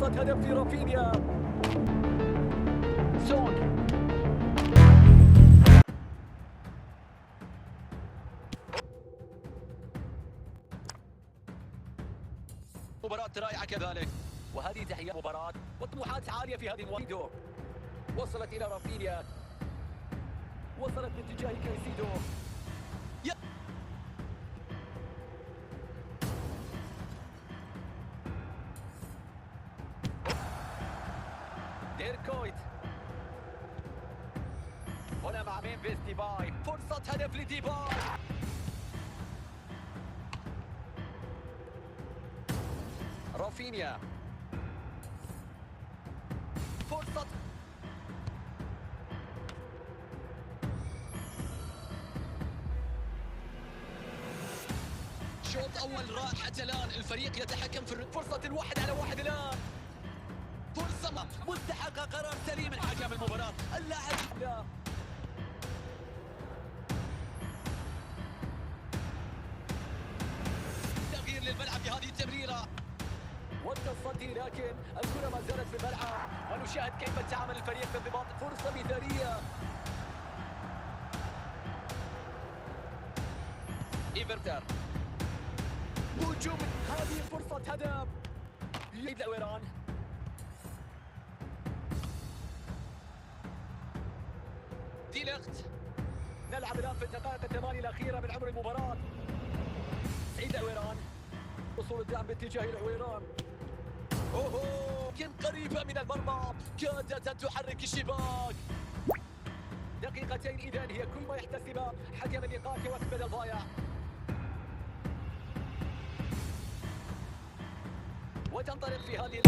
فرصة هدف لرافينيا. سون مباراة رائعة كذلك، وهذه تحية مباراة وطموحات عالية في هذه المباراة. وصلت إلى رافينيا، وصلت باتجاه كايسيدو. ديركويت هنا مع ميمفيس ديباي، فرصة هدف لديباي. رافينيا فرصة، شوط أول رائع حتى الآن، الفريق يتحكم في فرصة الواحد على واحد الآن، فرصة مستحقة، قرار سليم من حكم المباراة اللاعب. تغيير للملعب بهذه التمريرة والتصدي، لكن الكرة ما زالت في الملعب، ونشاهد كيف تعامل الفريق بانضباط. فرصة مثالية. إيفرتر هجوم، هذه فرصة هدف للأويران. ديليخت. نلعب الآن في الدقائق الثمانية الأخيرة من عمر المباراة. سعيد العويران، وصول الدعم باتجاه العويران. أوهو، كان قريبة من المرمى، كادت أن تحرك الشباك. دقيقتين إذن هي كل ما يحتسبه حكم اللقاء كوقت بدل ضايع. وتنطلق في هذه